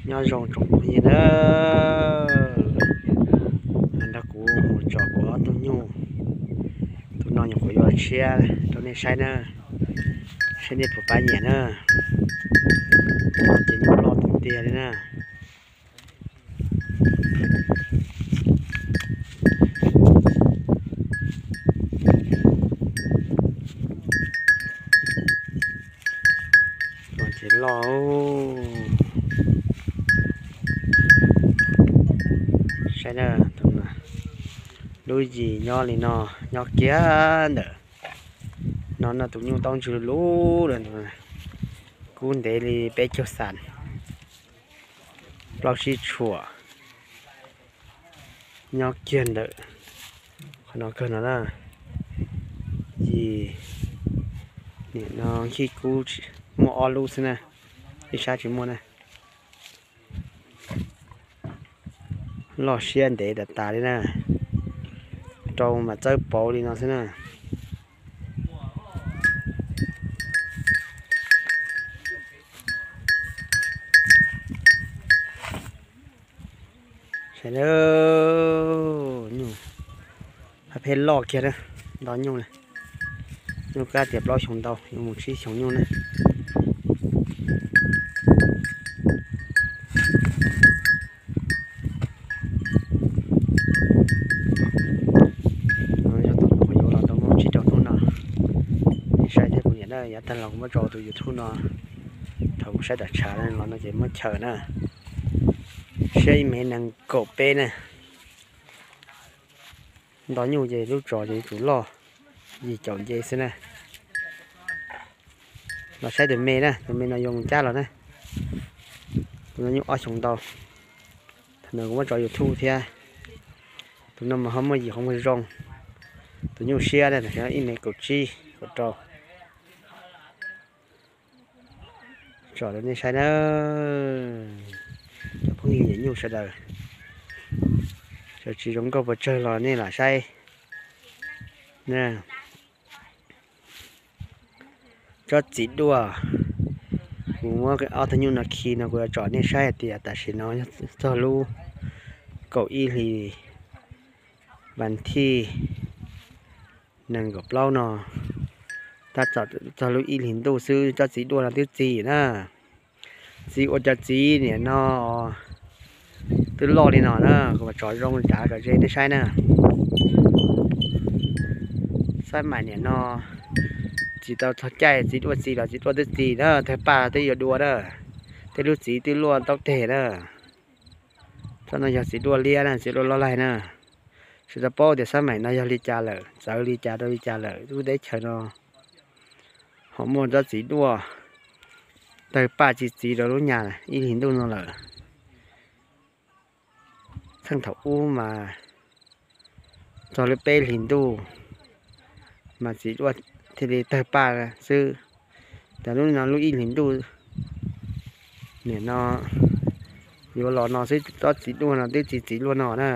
Nyob zoo tsoom phooj ywg na, nrog kuv mus tsom kuv ob tug nyuj. Tus no nyuam qhuav yuav tshiab rau nej saib na, saib nej puas pab nyiam na. Tus no ces nyuj loj tiag tiag li na. Ces loj, saib na, lub yim nyob li no, nyob kiag ntawm no no tus nyuj taub ntswg lug lawm, kub ntev li peb caug xam, plaub sib tshuam, nyob kiag ntawm qhov no kawg no na. Yim, nim no khib kub muaj ob lub xwb na, ib sab tsis muaj na. Loj siab ntev tas tas li na, rau mas txawb pauv li no xwb na. Saib na, nyuj haj phem loj kiag na, nto nyuj na. Nyuj kab tias plaub xyoos ntau, yuav mus tsib xyoos nyuj na. Yog tus nyuj qhuav yuav los tau muaj tsib rau hnub no, nej saib thiab kuv nyiam na, yav tag los kuv muab tso tus YouTube no, thaum kuv saib tom tshav los no ces muab chaws na, siab ib mev nees nkaum peb na. Nto nyuj ces lub tsov ces yuav tsum loj, yim caum nce xwb na. Los saib tus me na, tus me no yuav mus cab los na. Tus no nyuj ob xyoos ntau, thaum ntawd kuv muab tso YouTube thiab. Tus no mas ho muaj yim qhov muag zoo, tus nyuj siab na, tam sim no ib mev kaum tsib kaum rau. Tsom rau nej saib na, cov phooj ywg nyiam nyuj sawv daws, txawm tsis zoo nkauj pes tsawg los nej lam saib. Tsob txiv duaj, kuv muab ob tug nyuj no khi no kuv yuav tsom nej saib hais tias tam sim no yog txog lub kaum ib hlis vas thij nees nkaum plaub no, tab tom txog lub ib hlis ntuj xwb tsob txiv duaj no twb txi na. Txi ua cov txiv niam no twb loj li no na, kuv mam tsom zoo dav kom ze nej saib na. Xab maim niam no tsis tau txog caij txiv duaj txi los txiv duaj twb txi na, tawg paj twb yuav dua na, tej lub txiv twb luaj ntaub teg na. Tsob no yog txiv duaj liab na, txiv duaj loj laig na. Tsis tau paub tias xab maim no yog li cas lawm, txawv li cas rau li cas lawm, lub teb chaws no ho muaj tsob txiv duaj tawg paj txi txiv rau lub nyas ib hlis ntuj no lawm. Txheej thaum ub mas txog lub peb hlis ntuj mas txiv duaj thiaj li tawg paj xwb. Tam lub no lub ib hlis ntuj, nim no yuav los no xwb tsob txiv duaj no twb txi txiv luaj no na.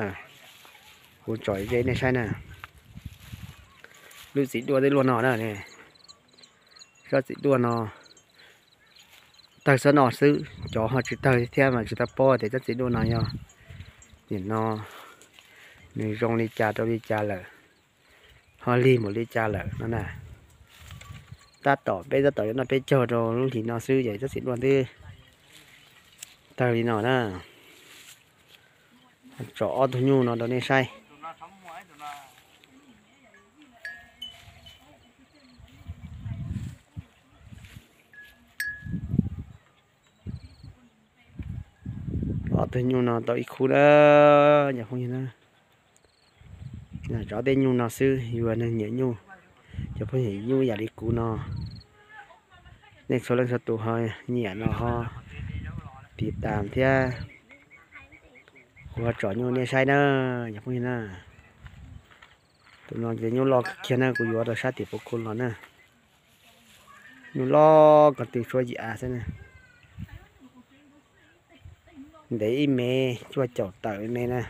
Kuv tsom ze nej saib na, lub txiv duaj twb luaj no na. Tsob txiv duaj no tawg txhob no xwb, cov ho tsis tawg thiab mas tsis tau paub tias tsob txiv duaj no yog nim no nws zoo li cas rau li cas lawm, ho lig mus li cas lawm no na. Tab tom peb tab tom yuav noj peb caug rau lub hlis no xwb ces tsob txiv duaj twb tawg li no na. Tsom ob tug nyuj no rau nej saib. Ob tug nyuj no tau ib khub na, cov phooj ywg na. Tso tej nyuj no xwb, yog neeg nyiam nyuj, cov phooj ywg nyuj yam li kuv no, nej txhua leej txhua tus ho nyiam no ho tiv tas thiab. Kuv ho tsom nyuj nej saib na, cov phooj ywg na. Tus no ces nyuj loj kiag na, kuv yuav rau sab tim puv ku los na. Nyuj loj ko tw tsuab yim av xwb na. Ntev ib mev cuaj caum tawm me na.